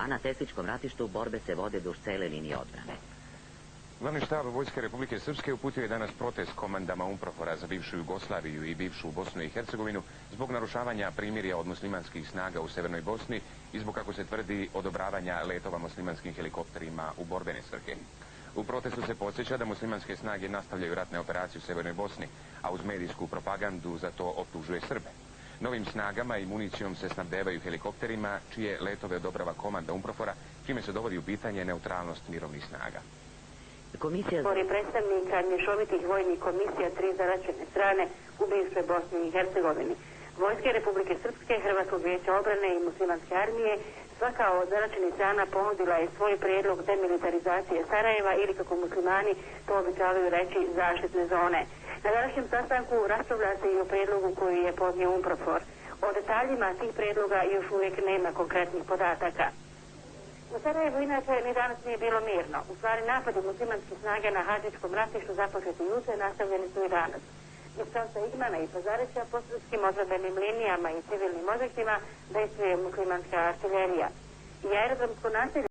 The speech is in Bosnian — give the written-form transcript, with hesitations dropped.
a na Tesličkom ratištu borbe se vode duž cele linije odbrane. Glavni štab Vojske Republike Srpske uputio je danas protest komandama UNPROFOR-a za bivšu Jugoslaviju i bivšu Bosnu i Hercegovinu zbog narušavanja primirja od muslimanskih snaga u Severnoj Bosni i zbog, kako se tvrdi, odobravanja letova muslimanskim helikopterima u borbene svrhe. U protestu se podsjeća da muslimanske snage nastavljaju ratne operacije u Severnoj Bosni, a uz medijsku propagandu za to optužuje Srbe. Novim snagama i municijom se snabdevaju helikopterima, čije letove odobrava komanda UNPROFOR-a, čime se dovodi u pitanje neutralnost mirovnih snaga. Izbori predstavnika mješovitih vojnih komisija 3 zaračene strane u bivšoj Bosni i Hercegovini. Vojske Republike Srpske, Hrvatskog vijeća obrane i muslimanske armije svaka od zaračenih strana ponudila je svoj prijedlog demilitarizacije Sarajeva ili, kako muslimani to običavaju reći, zaštitne zone. Na današnjem sastanku raspravlja se i o prijedlogu koji je podnio UNPROFOR. O detaljima tih prijedloga još uvijek nema konkretnih podataka. U Sarajevu inače ni danas nije bilo mirno. U stvari, napadi muslimanskih snaga na Hadžičkom ratištu započeti jučer nastavljeni su i danas. Iz pravca Igmana i Pazarića po srpskim odbrambenim linijama i civilnim objektima dejstvuje muslimanska artiljerija. I aerodromsko naselje